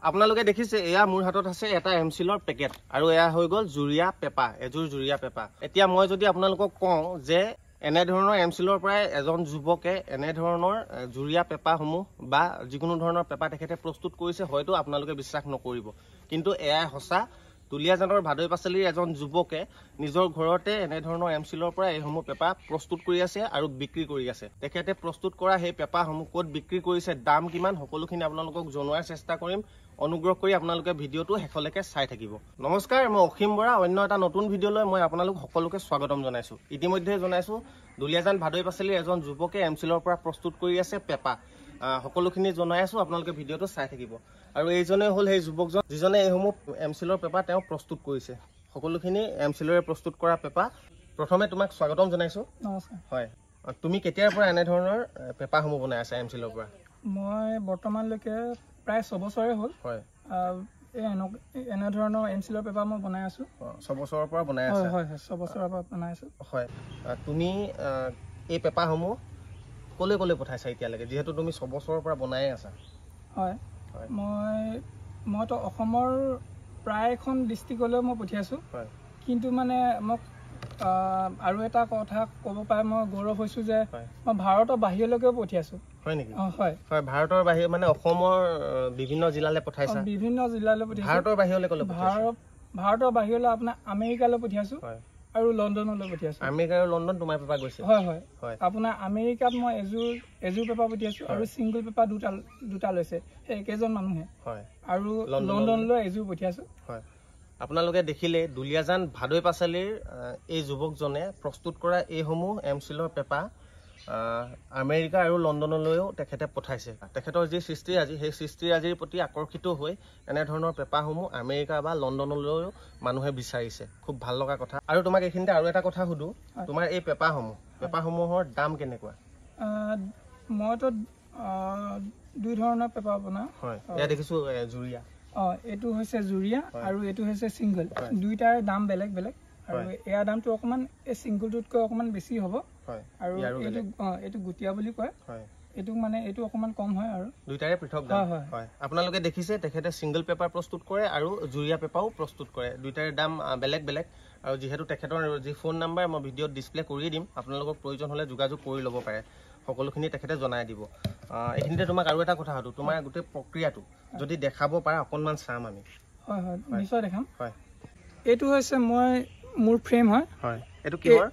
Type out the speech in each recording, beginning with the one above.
আপোনালোকে দেখিছে এয়া মোৰ হাতত আছে এটা এমচিলৰ পেকেট আৰু এয়া হৈ গ'ল জুৰিয়া পেপা, এযোৰ জুৰিয়া পেপা। এতিয়া মই যদি আপোনালোকক কওঁ যে এনেধৰণৰ এমচিলৰ পৰাই এজন যুৱকে এনেধৰণৰ জুৰিয়া পেপাসমূহ বা যিকোনো ধৰণৰ পেপা তেখেতে প্ৰস্তুত কৰিছে, হয়তো আপোনালোকে বিশ্বাস নকৰিব, কিন্তু এয়াই সঁচা। দুলীয়াজানৰ ভাদৈ পাচলিৰ এজন যুৱকে নিজৰ ঘৰতে এনেধৰণৰ এমচিলৰ পৰা এইসমূহ পেপা প্ৰস্তুত কৰি আছে আৰু বিক্ৰী কৰি আছে। তেখেতে প্ৰস্তুত কৰা সেই পেপাসমূহ ক'ত বিক্ৰী কৰিছে, দাম কিমান, সকলোখিনি আপোনালোকক জনোৱাৰ চেষ্টা কৰিম। অনুগ্ৰহ কৰি আপোনালোকে ভিডিঅ'টো শেষলৈকে চাই থাকিব। নমস্কাৰ, মই অসীম বৰা। অন্য এটা নতুন ভিডিঅ'লৈ মই আপোনালোক সকলোকে স্বাগতম জনাইছোঁ। ইতিমধ্যে জনাইছোঁ দুলীয়াজান ভাদৈ পাচলিৰ এজন যুৱকে এমচিলৰ পৰা প্ৰস্তুত কৰি আছে পেপা। সকলোখিনি জনাই আছোঁ, আপোনালোকে ভিডিঅ'টো চাই থাকিব। আৰু এইজনে হ'ল সেই যুৱকজন যিজনে এইসমূহ এমচিলৰ পেপা তেওঁ প্ৰস্তুত কৰিছে। সকলোখিনি এমচিলৰে প্ৰস্তুত কৰা পেপা। প্ৰথমে তোমাক স্বাগতম জনাইছোঁ। নমস্কাৰ। হয়, তুমি কেতিয়াৰ পৰা এনেধৰণৰ পেপাসমূহ বনাই আছা এমচিলৰ পৰা? মই বৰ্তমানলৈকে প্ৰায় 6 বছৰে হ'ল। এই এনেধৰণৰ এমচিলৰ পেপা মই বনাই আছোঁ। 6 বছৰৰ পৰা বনাই আছা? হয়, 6 বছৰৰ পৰা বনাই আছোঁ। হয়, তুমি এই পেপাসমূহ ক'লৈ ক'লৈ পঠাইছা এতিয়ালৈকে, যিহেতু তুমি 6 বছৰৰ পৰা বনাই আছা? হয়, মইতো অসমৰ প্ৰায়খন ডিষ্ট্ৰিক্টলৈ মই পঠিয়াইছোঁ। কিন্তু মানে মোক আৰু এটা কথা ক'ব পাই মই গৌৰৱ হৈছোঁ যে মই ভাৰতৰ বাহিৰলৈকেও পঠিয়াইছোঁ। হয় নেকি? হয়। হয়, ভাৰতৰ বাহিৰ মানে অসমৰ বিভিন্ন জিলালৈ পঠাইছা? বিভিন্ন জিলালৈ পঠিয়াইছোঁ। ভাৰতৰ বাহিৰলৈ ক'লৈ? ভাৰতৰ বাহিৰলৈ আপোনাৰ আমেৰিকালৈ পঠিয়াইছোঁ আৰু লণ্ডনলৈ পঠিয়াইছোঁ। আমেৰিকা আৰু লণ্ডন তোমাৰ পেপা গৈছে? হয়, আপোনাৰ আমেৰিকাত মই এযোৰ পেপা পঠিয়াইছোঁ আৰু ছিংগল পেপা দুটা দুটা লৈছে সেই একেজন মানুহে। আৰু লণ্ডনলৈ এযোৰ পঠিয়াইছোঁ। হয়, আপোনালোকে দেখিলে দুলীয়াজান ভাদৈ পাচলিৰ এই যুৱকজনে প্ৰস্তুত কৰা এইসমূহ এমচিলৰ পেপা আমেৰিকা আৰু লণ্ডনলৈও তেখেতে পঠাইছে। তেখেতৰ যি সৃষ্টিৰাজি, সেই সৃষ্টিৰাজিৰ প্ৰতি আকৰ্ষিত হৈ এনেধৰণৰ পেপাসমূহ আমেৰিকা বা লণ্ডনলৈও মানুহে বিচাৰিছে। খুব ভাল লগা কথা। আৰু তোমাক এইখিনিতে আৰু এটা কথা সুধো, তোমাৰ এই পেপাসমূহৰ দাম কেনেকুৱা? মইতো দুই ধৰণৰ পেপা বনাওঁ। হয়, এয়া দেখিছোঁ জুৰিয়া। অঁ, এইটো হৈছে জুৰিয়া আৰু এইটো হৈছে ছিংগল। দুইটাৰে দাম বেলেগ বেলেগ আৰু ইয়াৰ দামটো অকণমান এই ছিংগলটোতকৈ অকণমান বেছি হ'ব। আৰু এইটো গুটীয়া বুলি কয়, এইটো মানে এইটো অকণমান কম হয়। আৰু দুইটাৰে পৃথক দাম। হয়, আপোনালোকে দেখিছে তেখেতে ছিংগল পেপাৰ প্ৰস্তুত কৰে আৰু জুৰিয়া পেপাৰো প্ৰস্তুত কৰে। দুইটাৰে দাম বেলেগ বেলেগ। আৰু যিহেতু তেখেতৰ যি ফোন নাম্বাৰ মই ভিডিঅ'ত ডিছপ্লে কৰি দিম, আপোনালোকক প্ৰয়োজন হ'লে যোগাযোগ কৰি ল'ব পাৰে, সকলোখিনি তেখেতে জনাই দিব। এইখিনিতে তোমাক আৰু এটা কথা সুধো, তোমাৰ গোটেই প্ৰক্ৰিয়াটো যদি দেখাব পাৰা অকণমান চাম আমি। হয়, নিশ্চয় দেখাম। এইটো হৈছে মোৰ ফ্ৰেম হয়। হয়, এইটো কিহৰ?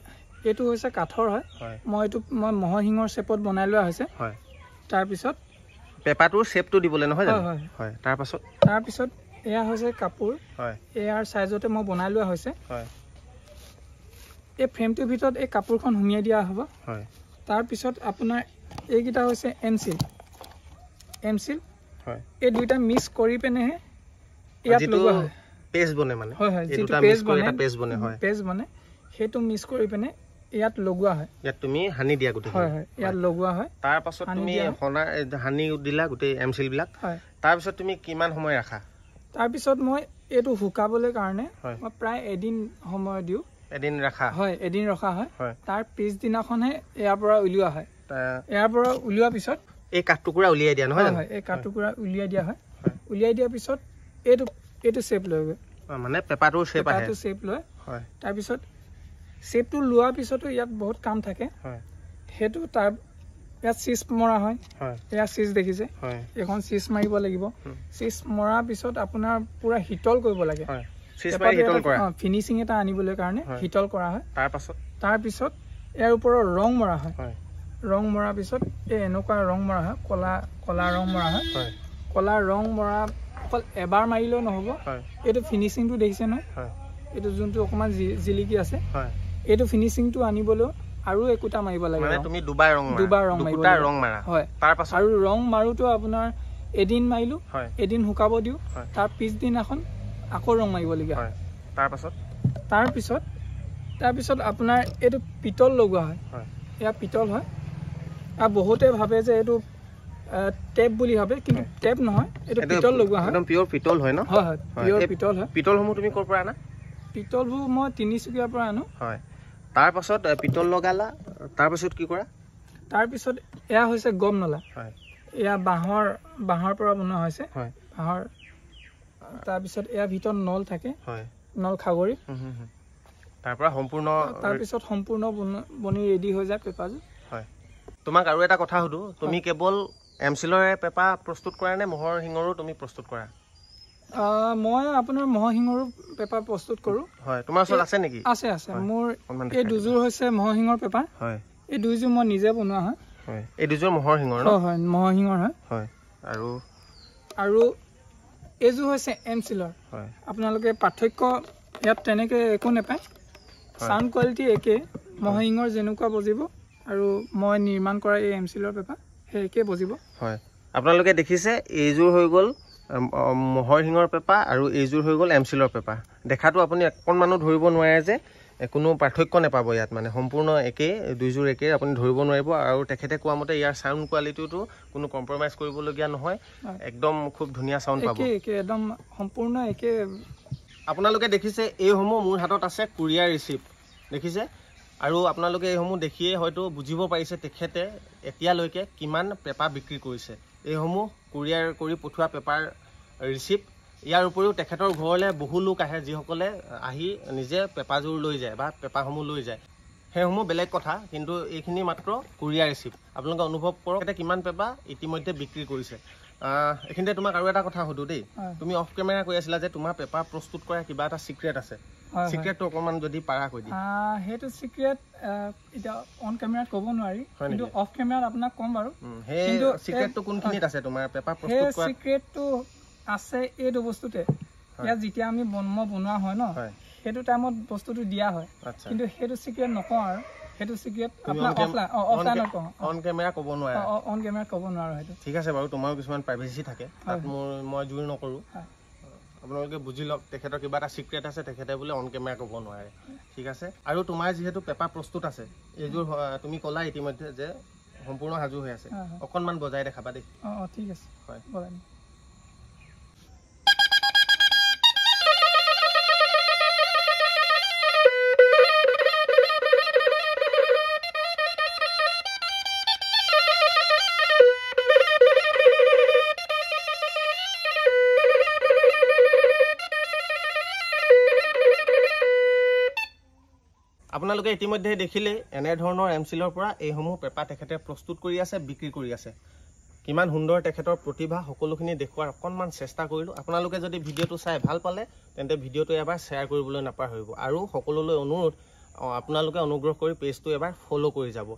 এইটো হৈছে কাঠৰ হয়। মই এইটো ম'হৰ শিঙৰ শ্বেপত বনাই লোৱা হৈছে। তাৰপিছত পেপাটোৰ শ্বেপটো দিবলৈ নহয় জানো? হয়। তাৰপাছত? তাৰপিছত এয়া হৈছে কাপোৰ। এয়াৰ চাইজতে মই বনাই লোৱা হৈছে। এই ফ্ৰেমটোৰ ভিতৰত এই কাপোৰখন সুমিয়াই দিয়া হ'ব। তাৰপিছত আপোনাৰ এইকেইটা হৈছে এমচিল। এমচিল এই দুইটা মিক্স কৰি পেনেহে ইয়াত লগোৱা হয়। পেষ্ট বনে মানে? হয়, যিটো পেষ্ট বনে, পেষ্ট বনে, সেইটো মিক্স কৰি পিনে ইয়াত লগোৱা হয়। ইয়াত তুমি সানি দিয়া গোটেই? হয়, ইয়াত লগোৱা হয়। তাৰপাছত তুমি সানি দিলা গোটেই এমচিল বিলাক। তাৰপিছত তুমি কিমান সময় ৰাখা? তাৰপিছত মই এইটো শুকাবলৈ কাৰণে মই প্ৰায় এদিন সময় দিওঁ। এদিন ৰাখা? হয়, এদিন ৰখা হয়। তাৰ পিছদিনাখনহে ইয়াৰ পৰা উলিওৱা হয়। ইয়াৰ পৰা উলিওৱাৰ পিছত এই কাঠ টুকুৰা উলিয়াই দিয়া নহয়? হয়, এই কাঠ টুকুৰা উলিয়াই দিয়া হয়। উলিয়াই দিয়াৰ পিছত এইটো শ্বেপ লৈ গৈ মানে পেপাটোৰ শ্বেপ আহে। পেপাটো শ্বেপ লয়। তাৰপিছত শ্বেপটো লোৱাৰ পিছতো ইয়াত বহুত কাম থাকে। সেইটো তাৰ ইয়াত চিচ মৰা হয়। এয়া চিচ দেখিছে, এইখন চিচ মাৰিব লাগিব। চিচ মৰাৰ পিছত আপোনাৰ পুৰা শীতল কৰিব লাগে। ফিনিচিং এটা আনিবলৈ কাৰণে শীতল কৰা হয়। তাৰপিছত ইয়াৰ ওপৰত ৰং মৰা হয়। ৰং মৰাৰ পিছত এই এনেকুৱা ৰং মৰা হয়, কলা কলা ৰং মৰা হয়। কলা ৰং মৰা অকল এবাৰ মাৰিলেও নহ'ব। এইটো ফিনিচিংটো দেখিছে নহয়, এইটো যোনটো অকণমান জিলিকি আছে, এইটো ফিনিচিংটো আনিবলৈও আৰু একোটা মাৰিব লাগে। তুমি দুবাৰ ৰং মাৰিব ৰং মাৰা? হয়। আৰু ৰং মাৰোতো আপোনাৰ এদিন মাৰিলো, এদিন শুকাব দিওঁ, তাৰ পিছদিনাখন আকৌ ৰং মাৰিবলগীয়া হয়। তাৰপিছত আপোনাৰ এইটো পিতল লগোৱা হয়। এয়া পিতল হয়। আৰু বহুতে ভাবে যে এইটো টেপ বুলি ভাবে, কিন্তু টেপ নহয়, এইটো পিতল লগোৱা হয়। একদম পিয়ৰ পিতল হয় ন? হয়, পিয়ৰ পিতল হয়। পিতলসমূহ তুমি ক'ৰ পৰা আনা? পিতলবোৰ মই তিনিচুকীয়াৰ পৰা আনো। হয়। তাৰপাছত পিতল লগালা, তাৰপাছত কি কৰা? তাৰপিছত এয়া হৈছে গম নলা। এয়া বাঁহৰ পৰা বনোৱা হৈছে। বাঁহৰ তাৰপিছত ইয়াৰ ভিতৰত নল থাকে, নল খাগৰি, তাৰপৰা সম্পূৰ্ণ, তাৰপিছত সম্পূৰ্ণ বনি ৰেডি হৈ যায় পেপাযোৰ। হয়, তোমাক আৰু এটা কথা সুধো, তুমি কেৱল এমচিলৰে পেপা প্ৰস্তুত কৰা নে ম'হৰ শিঙৰো তুমি প্ৰস্তুত কৰা? মই আপোনাৰ ম'হৰ শিঙৰো পেপা প্ৰস্তুত কৰোঁ। হয়, তোমাৰ ওচৰত আছে নেকি? আছে আছে, মোৰ এই দুযোৰ হৈছে ম'হৰ শিঙৰ পেপা। হয়, এই দুইযোৰ মই নিজে বনোৱা হয়। হয়, এই দুযোৰ ম'হৰ শিঙৰ ন? হয়, ম'হৰ শিঙৰ হয়। হয়, আৰু আৰু এইযোৰ হৈছে এমচিলৰ। হয়, আপোনালোকে পাৰ্থক্য ইয়াত তেনেকৈ একো নাপায়, চাউণ্ড কোৱালিটি একে, ম'হৰ শিঙৰ যেনেকুৱা বজিব আৰু মই নিৰ্মাণ কৰা এই এমচিলৰ পেপা সেই একে বজিব। হয়, আপোনালোকে দেখিছে এইযোৰ হৈ গ'ল ম'হৰ শিঙৰ পেপা আৰু এইযোৰ হৈ গ'ল এমচিলৰ পেপা। দেখাটো আপুনি অকণমানো ধৰিব নোৱাৰে যে কোনো পাৰ্থক্য নাপাব ইয়াত, মানে সম্পূৰ্ণ একেই, দুইযোৰ একেই, আপুনি ধৰিব নোৱাৰিব। আৰু তেখেতে কোৱা মতে ইয়াৰ চাউণ্ড কোৱালিটিটো কোনো কম্প্ৰমাইজ কৰিবলগীয়া নহয়, একদম খুব ধুনীয়া চাউণ্ড পাব। একদম সম্পূৰ্ণ একে। আপোনালোকে দেখিছে এইসমূহ মোৰ হাতত আছে কুৰিয়াৰ ৰিচিপ্ট, দেখিছে? আৰু আপোনালোকে এইসমূহ দেখিয়ে হয়তো বুজিব পাৰিছে তেখেতে এতিয়ালৈকে কিমান পেপা বিক্ৰী কৰিছে। এইসমূহ কুৰিয়াৰ কৰি পঠোৱা পেপাৰ ৰিচিপ্ট। ইয়াৰ উপৰিও তেখেতৰ ঘৰলৈ বহু লোক আহে যিসকলে আহি নিজে পেপাযোৰ লৈ যায় বা পেপাসমূহ লৈ যায়, সেইসমূহ বেলেগ কথা, কিন্তু এইখিনি মাত্ৰ কুৰিয়াৰ ৰিচিপ্ট। আপোনালোকে অনুভৱ কৰক তেখেতে কিমান পেপা ইতিমধ্যে বিক্ৰী কৰিছে। এইখিনিতে তোমাক আৰু এটা কথা সুধো দেই, তুমি অফ কেমেৰা কৈ আছিলা যে তোমাৰ পেপা প্ৰস্তুত কৰা কিবা এটা চিক্ৰেট আছে, চিক্ৰেটটো অকণমান যদি পাৰা কৈ দিয়া। সেইটো চিক্ৰেট এতিয়া অন কেমেৰাত ক'ব নোৱাৰি, কিন্তু অফ কেমেৰাত আপোনাক ক'ম বাৰু। সেই চিক্ৰেটটো কোনখিনিত আছে তোমাৰ পেপা প্ৰস্তুত কৰা? সেই চিক্ৰেটটো আছে এইটো বস্তুতে, ইয়াত যেতিয়া আমি বনোৱা হয় ন, সেইটো টাইমত বস্তুটো দিয়া হয়, কিন্তু সেইটো চিক্ৰেট নকওঁ আৰু। সেইটো চিক্ৰেট আপোনাৰ অফলাইনত কওঁ, অন কেমেৰা ক'ব নোৱাৰা। অন কেমেৰা ক'ব নোৱাৰো সেইটো। ঠিক আছে বাৰু, তোমাৰো কিছুমান প্ৰাইভেচি থাকে, তাত মই জোৰ নকৰোঁ, আপোনালোকে বুজি লওক তেখেতৰ কিবা এটা চিক্ৰেট আছে, তেখেতে বোলে অন কেমেৰা ক'ব নোৱাৰে। ঠিক আছে। আৰু তোমাৰ যিহেতু পেপা প্ৰস্তুত আছে, এইযোৰ তুমি ক'লা ইতিমধ্যে যে সম্পূৰ্ণ সাজু হৈ আছে, অকণমান বজাই দেখাবা দেই। অঁ, ঠিক আছে। হয়, আপোনালোকে ইতিমধ্যে দেখিলেই এনেধৰণৰ এমচিলৰ পৰা এইসমূহ পেপা তেখেতে প্ৰস্তুত কৰি আছে, বিক্ৰী কৰি আছে। কিমান সুন্দৰ তেখেতৰ প্ৰতিভা, সকলোখিনি দেখুওৱাৰ অকণমান চেষ্টা কৰিলোঁ। আপোনালোকে যদি ভিডিঅ'টো চাই ভাল পালে তেন্তে ভিডিঅ'টো এবাৰ শ্বেয়াৰ কৰিবলৈ নাপাহৰিব। আৰু সকলোলৈ অনুৰোধ, আপোনালোকে অনুগ্ৰহ কৰি পেজটো এবাৰ ফ'ল' কৰি যাব।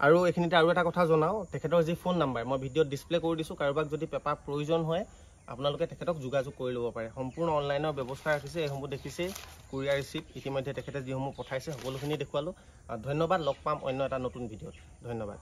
আৰু এইখিনিতে আৰু এটা কথা জনাওঁ, তেখেতৰ যি ফোন নাম্বাৰ মই ভিডিঅ'ত ডিছপ্লে কৰি দিছোঁ, কাৰোবাক যদি পেপা প্ৰয়োজন হয় আপোনালোকে তেখেতক যোগাযোগ কৰি ল'ব পাৰে। সম্পূৰ্ণ অনলাইনৰ ব্যৱস্থা ৰাখিছে, এইসমূহ দেখিছেই, কুৰিয়াৰ ৰিচিপ্ট ইতিমধ্যে তেখেতে যিসমূহ পঠাইছে সকলোখিনি দেখুৱালোঁ। ধন্যবাদ, লগ পাম অন্য এটা নতুন ভিডিঅ'ত। ধন্যবাদ।